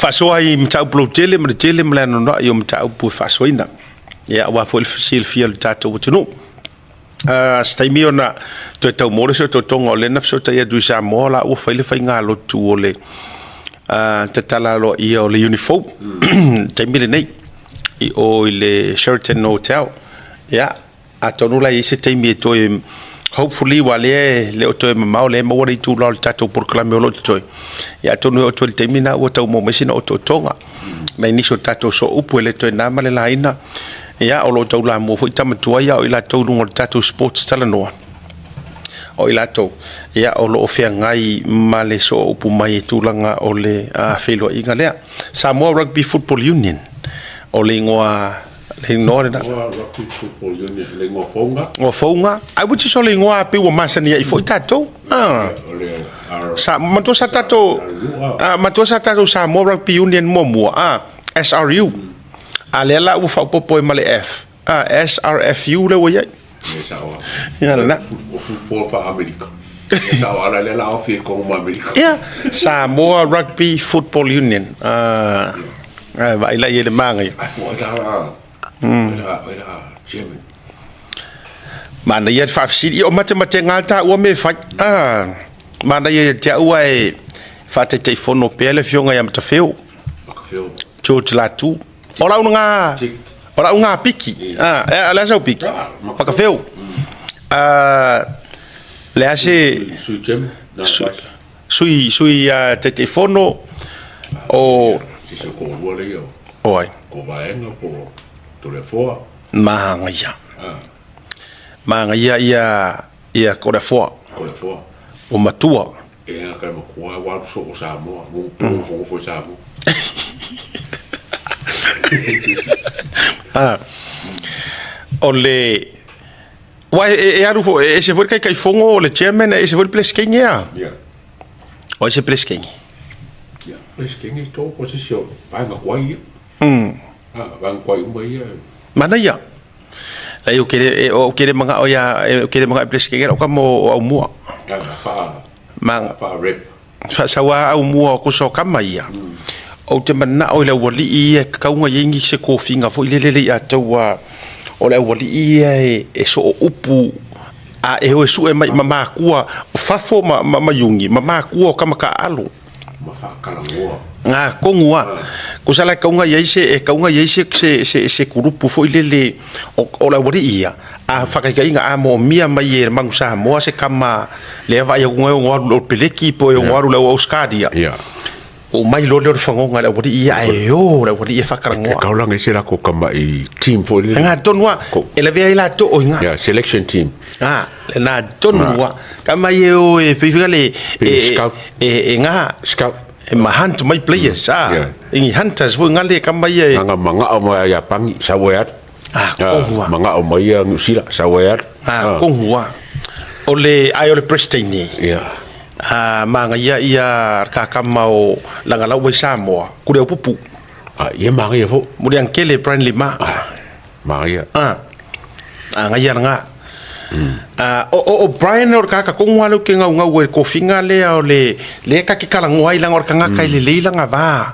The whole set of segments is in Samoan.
Faasoa i mataupu lautele ma le tele ma le anoanoai o mataupu e faasoaina, ia, aua foi le silafia o le tatou atunuu. Se taimi ona toe tau maua lea o se otootoga o lea na fesootai atu i Samoa o la ua fai le faigalotu o le tatala aloaia o le Iuni fou i le taimi lenei i o i le Sheraton Hotel. Ia, atonu la e i ai se taimi e toe hopefully aua o lea e le o toe mamao o lea e maua le itula o le tatou polokalame o lo o totoe, ia atonu e oo atu i le taimi lena ua tau maua mai sina otootoga nai nisi o tatou sooupu e le toe na ma le laina. Ia, o lo o taulamua foi tama tuai a o i latou i luga o le tatou sports talanoa, o i latou ia o lo o feagai ma le sooupu mai i tulaga o le feiloaiga lea. Samoa Rugby Football Union o le igoa le igoa lena. Samoa Rugby Football Union, le igoa fouga. Igoa fouga, ai which is o le igoa pei ua masani ai foi tatou. Ah. O le R. Sa matua sa tatou ah, matua sa tatou Samoa Rugby Union muamua, ah, SRU. A lea la ua faaopoopo ai ma le F, ah, SRFU lea ua i ai. E sao lava. Ia lena. O football faa-Amerika. E sao lava lea la ofi e kogo ma Amerika. Ia, Samoa Rugby Football Union. Ah, ah, vaai la i ai le manaia. Ai, po o ai la, ai la, ai la chairman. Manaia le faafesili. Ia, o matematega lava taua mea e fai. Ah, manaia ia te au ae faataitaifono pea le afioga ia Matafeo. Matafeo. George Latu. O lau nga, o lau nga piki. Ah, e, le a sau piki? Pakafeu. Ah, le a se Sui Jim, na vice. sui sui uh, Taitaifono o Sisi o ko lua le ia. O ai? Ko vaenga po Toleafoa. Magaia. Magaia ia ia Koleafoa. Koleafoa. O matua. E a kai makua wa so o Samoa, mo mo fo fo Samoa. Ah. O le Wa e, e alu fo e ese foi le Taitaifono o le chairman e ese foi le Peresetene a. Yeah. O ai se Peresetene? Yeah, Peresetene to po se sio vaenga koai ia. Ah, vaenga koai uma ia. Manaia. Lai o kele e o kele manga o ia e o kele manga e Peresetene o ka mo o au mua. Ah, fa Ma fa rep. Fa saua au mua o koso kama ia. Ou te manao i le aualii ia e kauga i ai ni se kofiga foi lele le i atou a o le aualii ia e, e soo upu a e o e sue mai ma makua o fafo ma, ma, ma iugi ma makua o kama kaaalo. Ma faakalanoa. Ngā kongu a. Ko sa la e kauga i ai se, e kauga i ai se, se, se, se kurupu foi lele o, o le aualii ia. A whakaikainga a moomia mai e Mangu Samoa se kama lea vaai atu e ono alu i le Peleki po e ono alu i le Auskaria. Yeah. O mai loa lea o le whangonga le aualii ia ae o le aualii e whakarangoa. E kaulanga i se lako kama i team foi lele. Ngā tonu a, e lavea ai latou o i ngā. Yeah, selection team. Ah, le nā tonu a. Ka mai e o e whiwhinga le e, scout. E, e ngā. Scout. E ma hunt mai players, ah. Yeah. Ingi hunters foi ngā le ka mai e. Ngā mangao mai a Iapangi, sa ue atu. Ah, kongua. Mangao mai ia Niu Sila, sa ue atu. Ah, kongua. O le, ai o le President nei. Yeah. Ah, manga ia ia kakama o Lagalau i Samoa, kure o pupu. Ah, ia manga ia fo. Muri ang kele Brian Lima. Ah, manga ia. Ah. Ah, ngai ia nga. Ah, o, o, o Brian o le kaka kongua leu ke ngau ngau e kofinga lea o le, le ka ke kalangoa i langa o le kangaka i le leilanga va.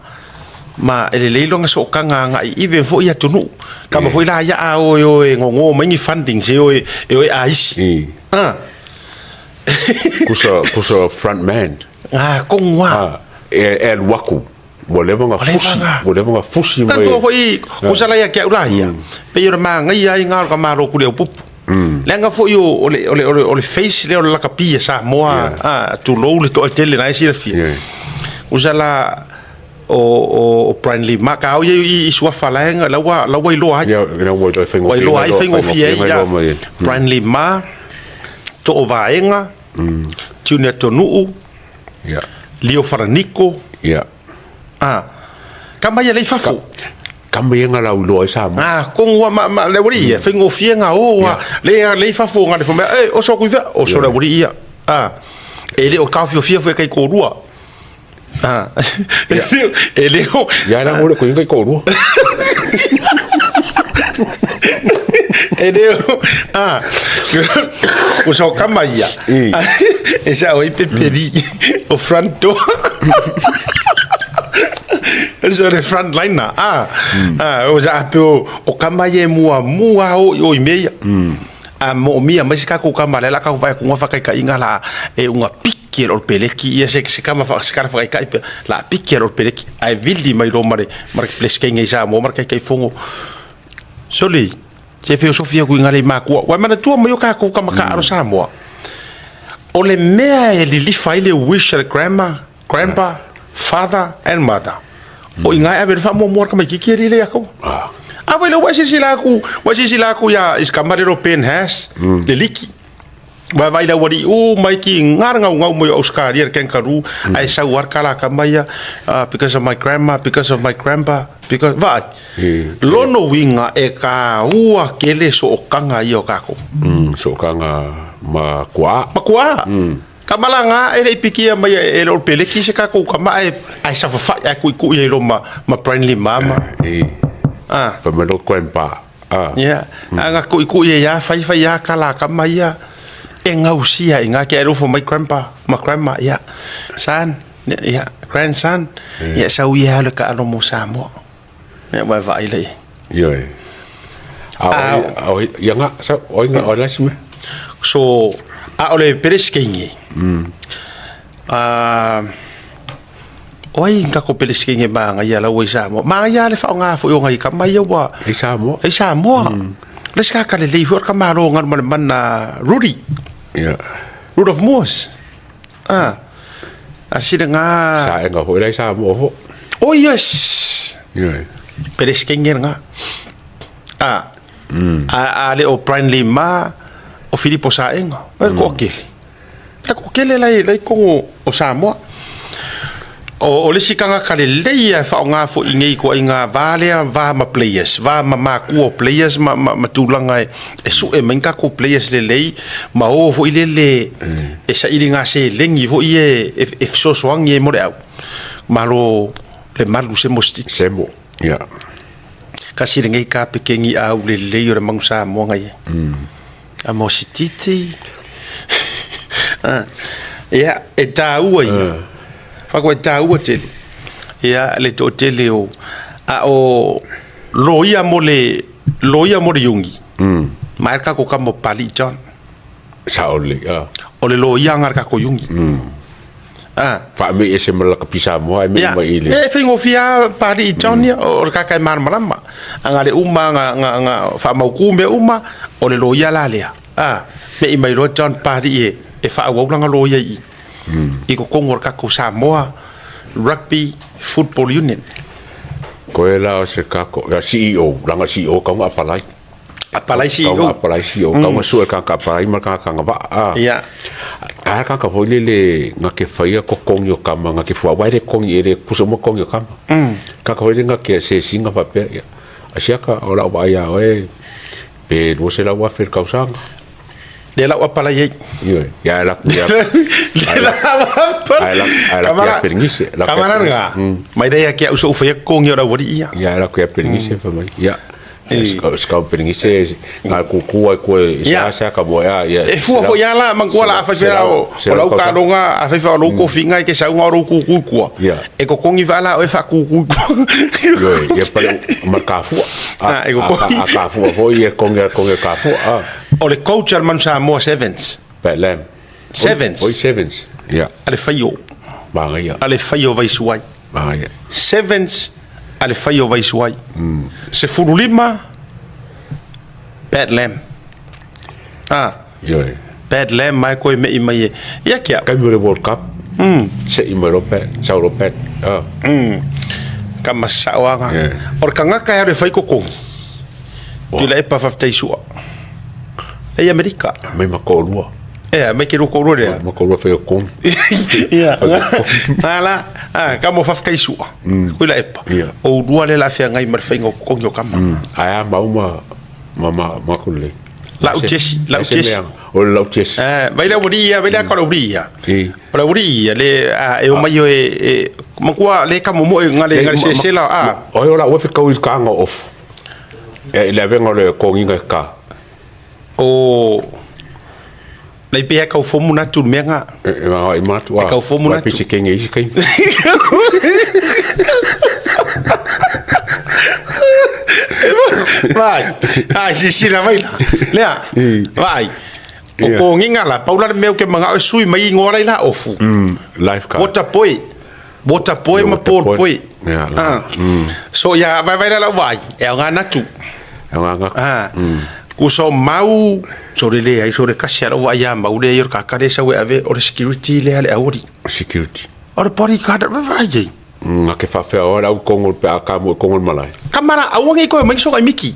Ma e lelei loa sookaga agai even foi i atunuu. Kama foi la ia a oe oe gogo mai ni fundings e oe e oe aisi. Ah. Kusa kusa front man. Ah, kongua. Ah, e e alu aku. Ua leva na fusi, ua leva na fusi mai. Tatou foi kusa la ia ke au la ia. Pei o le magaia ai ngā o ka malo kuli au pupu. Leaga foi o le o le o le face lea o le lakapi a Samoa, ah, tulou le toatele na e silafia. Kusa la o o Brian Lee ma ka au ia i suafa la e la ua la ua iloa ai. Ia la ua iloa whaingofie. Ua iloa ai whaingofie ai ia Brian Lee ma Too Vaega, Junior Tonu'u, Ia. Leo Faraniko. Ia. Ah. Ka mai e lei fafo. Ka mai e ngā lau iloa ai Samoa. Ah, kongu a ma, ma le wari ia, whaingofie ngā o, yeah. le, lei fafo ngā le whamea, e, oso kui whea, oso le wari ia. Ah. E le o kaofiofia fue kai kōrua. Ah. E le o... Ia la ngole ko ingai kōrua. E le o... Ah. Ko so kama ia. E sa o i peperi o front door. So le front liner, a, a, o sa pe o, o kama ia e muamua o i o i mea ia. A moomia mai se kakou kama lea la kau vai kunga whakaikaiga la e unga piki e lo peleki ia se se kama wha, se kara whakaikai pe la piki e lo peleki ai vili mai ro mare mare pleskenge i sa mo mare kai kai fongo. Soli, se filosofia kui ngare i makua. Wai mana tua mai o kakou kama ka aro Samoa. O le mea e lilifa ai le wish a le grandma, grandpa, father and mother. O i ngai ave le faamuamua le tamaitiiti e lile ia kou. A foi le ua silasila aku, ua silasila aku ia is kama le pen has, le liki. Vai vai la wari u mai ki ngara ngau ngau mai Australia le kangaroo, ai sau ar kala kama ia, because of my grandma, because of my grandpa, because vai. Lono winga e ka ua kele so o kanga ia o kako. So kanga ma kua. Ma kua. Ka malaga e le i pikia mai e le peleki se kakou kama ae ae safafa'i ae ku'iku'i ai lo ma ma Brandly mama. E. Ah. Fa mai lo grandpa. Ah. Yeah. A ga ku'iku'i ai a fai fai a kala kama ia e gausia i ga ke alofa mai grandpa ma grandma ia son ia grandson ia sau ia le ka alo mo Samoa. Ia ua vaai le. Ioe. A o ia nga sa o nga o la sime. So a o le peresikenge. A o ai ka ko peresikenge ma nga ia lau i Samoa. Ma ia le whaonga fo i o ngai ka mai ua. I Samoa. I Samoa. Le ska ka le lei fo ka malo ngaru ma le mana Rudy. Ia. Rudolph Moores. Ah. A sila nga. Sa enga fo i Samoa fo. Oh yes. Ioe. Peresikenge nga. A. A a le o Brian Lima o Filipo Saenga. E ko kele. E ko kele lai lai kongo o Samoa. O o le sikanga ka le lei e whaonga fo i ngei ko i ngā vālea vā ma players, vā ma makua o players ma, ma, ma tūlanga e, e su'e mai ka ko players le lei, ma o fo i le le e saili ngā se lengi fo i e, e, e fesoasoani e mo le au. Malo le malu se mo stitch. Se mo. Ia. Ka sile ngei ka pekengi au le lei o le mangu Samoa ngai e. A mo sititi. Ah. Ia, e tāua ia. Whako e tāua tele. Ia, le tō tele o... A o loia mo le... Loia mo le iungi. Mai ka ko ka mo Pali John. Sa o le. Ah. O le loia ngā ka ko iungi. Ah. Fa me e se mala ka pisa mo ai me Ia, mai ile. e whaingofia Pali John ia, o le kaka e maramarama. A ngā le uma, ngā, ngā, ngā whamauku me uma, o le loia la lea. Ah, me i mai loa John Pali e, e whaauaulanga loia i. I ko kongo o le kako Samoa Rugby Football Union. Ko e la o se kako, ya CEO, langa CEO ka nga palai. Apalai Ka nga CEO. apalai CEO, ka nga sue ka ka apalai ma ka ka nga va. Ah. Ia. A ka ka foi le le nga ke faia ko kongi o kama nga ke fua wai le kongi e le kuso mo kongi o kama. Ka ka foi le nga ke se singa fa pe ia. A sia ka o la wa ia oe pe lo se la wa fe kausanga. Le lau apalai ai. Ioe, ia la ia. Le lau apalai. Ai la ai la kia perengise, la kia Kamara nga. Mai reia kia uso uwhia kongi o rauari ia. Ia la kia perengise fa mai. Ia. Ska perengise nga kuku ai koe Ia. sa sa ka mo ia ia. E fua fo ia la mangua la awhai whera o o lau ka ronga awhai whera o lau kofinga i ke saunga o rau kuku kua. Ia. E kokongi wha la o e whakuku kua. Ioe, ia pale ma ka fua. Ah, e kokongi. A ka fua foi e kongi kongi ka fua. Ah. O le coach al Manu Samoa Sevens. Pa lam. Sevens. Oi sevens. Ia. A le whaio. Manga ia. A le whaio vaisuai. Manga ia. Sevens a le whaio vaisuai. Se furulima Bad Lamb. Ah. Ioe. Bad Lamb mai koe me i mai e. Ia kia. Kai mo le World Cup. Se i mai ro pe, sau ro pe. Ah. Ka masao anga. Yeah. O le kangaka e alu e fai kokongi. Tui la e pa whawhitai sua. E i Amerika. Mai ma ko lua. E, mai ke roko rua rea. Ma ko lua whai o kongi. Ia. Nga la, ah, ka mo whawhitai sua. Kui la epa. Ia. O rua le la whia ngai mar whainga o kokongi o kama. Ai a mau ma ma ma ma ko le. Lau Jesse, lau Jesse. O le lau Jesse. Eh, vai le uri ia, vai le ka uri ia. E. O le uri ia le a e o mai o e e makua le ka momo e ngale ngale se se la a. O la ua whakau i ka anga off. E le avenga o le konginga ka. O Nei pea kau fomu natu mea ngā. E e ma i matu a. E kau fomu Wai natu. pisi kenge isi kai. Vaai, ai silasila mai la. Lea, vaai. O togiga la, pau la le mea ou te manao e sui mai igoa la i la ofu. Lifeguard. Water boy. Water boy ma Water ball boy. boy. Ia, la. Ah. So ia vaivai la lau vaai, e aoga natu. E aoga natu. Ah. Kusa o mau, so le leai, so le kasi a lau vaai ia mau lea i o le kaka lea e sau e ave, o le security lea a le aualii. Security. O le bodyguard, vaai ai. Na ke faafeaoa le au kongo pe a ka mo e kongo le malae. Kamara, aua nei koe o mai ni soga i miki.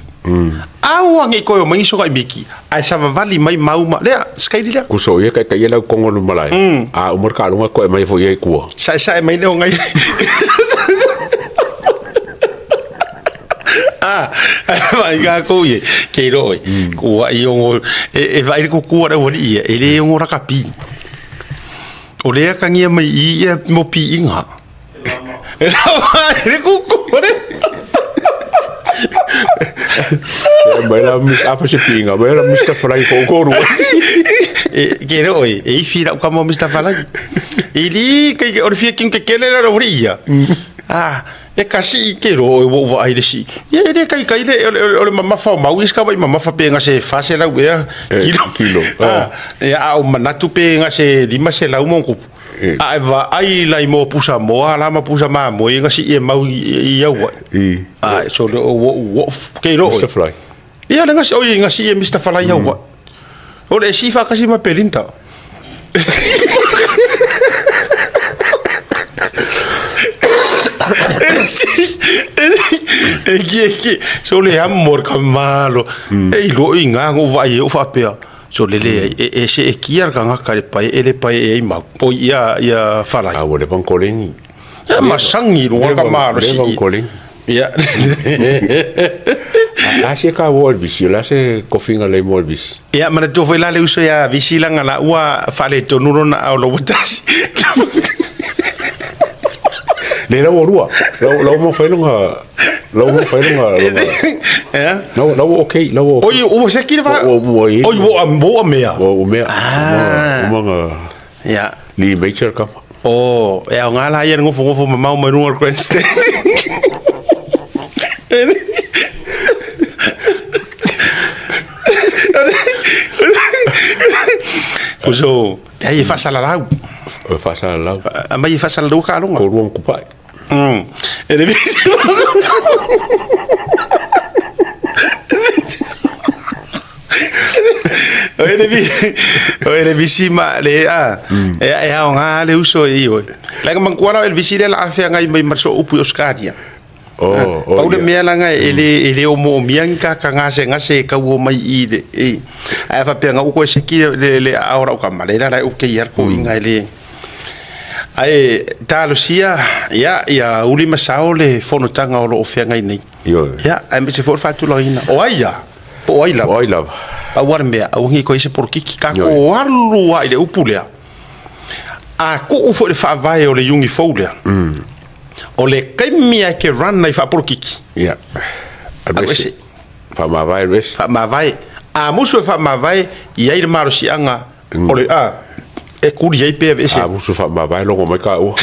Aua nei koe o mai ni soga i miki. Ae savavali mai mau ma, lea, skaili lea. Kuso ia kai kai le au kongo le malae. A uma le kaloga koe mai foi ia i kua. Saesae mai le ogai. Ah, vai kākou ie, ke roe. Kua i ongo, e vai le kukua le aualii ia, e le ongo rakapi. O lea kagia mai i ia mo piiga. E lava ai le kuku le. Mai la mis apa se piiga, mai la Mr. Falai ko koru. E ke ro e e ifi la ka mo Mr. Falai. E li ke o le fia king ke kele la ro ia. Ah, e kasi ke ro e wo wa ai le si. Ia e le kai kai le o le mamafa o mau is ka vai mamafa pe nga se fa se lau ea kilo. Kilo. Ah, e a o manatu pe nga se lima se lau mo kupu. A e vaai la i mo pusa moa la ma pusa mamoe nga si e mau i au ai. I. A so le o wo wo ke ro. Mr. Fly. Ia le nga si oi nga si e Mr. Fly au ai. O le si fa kasi ma pelinta. E ki e ki so le amor ka malo. E i lo i ngā ngo vai e o faapea. So le le e e se e kia ka ngaka le pae e le pae e ai mau. O ia ia falai. A ua leva ona koleni. Ia masangi luga ka malosi. Leva ona koleni. Ia. A se ka ua o le visi, o le a se kofiga lei mo le visi? Ia manatua foi la le uso ia visi laga la ua faaletonu lona ao lau tasi. Le lau ua lua. Lau lau mo fai longa lau mo fai longa longa. Ia. Lau lau okay, lau okay. Oi ua se kila fa. Ua ua i. Oi ua ua mea. Ua ua mea. Ah. Uma nga. Ia. Li major kama. Oh, e aoga la ia le gofogofo mamao mai luga o le grandstand. Uso, leai e faasalalau. E faasalalau. Aumai e faasalalau ka aloga. Ko rua ma kupae. E le O ele vi o ele visi ma le a e e aoga le uso e ioe. Laga manatua la o Elvisi lea o le a feagai mai ma le sooupu i Ausetalia. Oh, oh, Pau le ia. mea laga e le e le o moomia ni kaka gasegase e tau o mai i le e ae faapea na ou toe seki le le aao o lau tama lea la e okay lava le toiga e le ae talosia ia ia uli ma sao le fonotaga o lo o feagai nei. Ioe. Ia aemaise foi o le faatulagaina o ai ia po o ai lava. O ai lava. Pau lava le mea aua ne i toe i ai se polokiki tatou Ioe. alu lava i le upu lea. A tuu foi le faavae o le iuni fou lea, o le taimi lava e te run ai faapolokiki, Ia. alu ese. Faamavae alu ese. Faamavae. A musu e faamavae, i ai le malosiaga o le a e kuli ai pe aveese. A musu faamavae logo mai taua.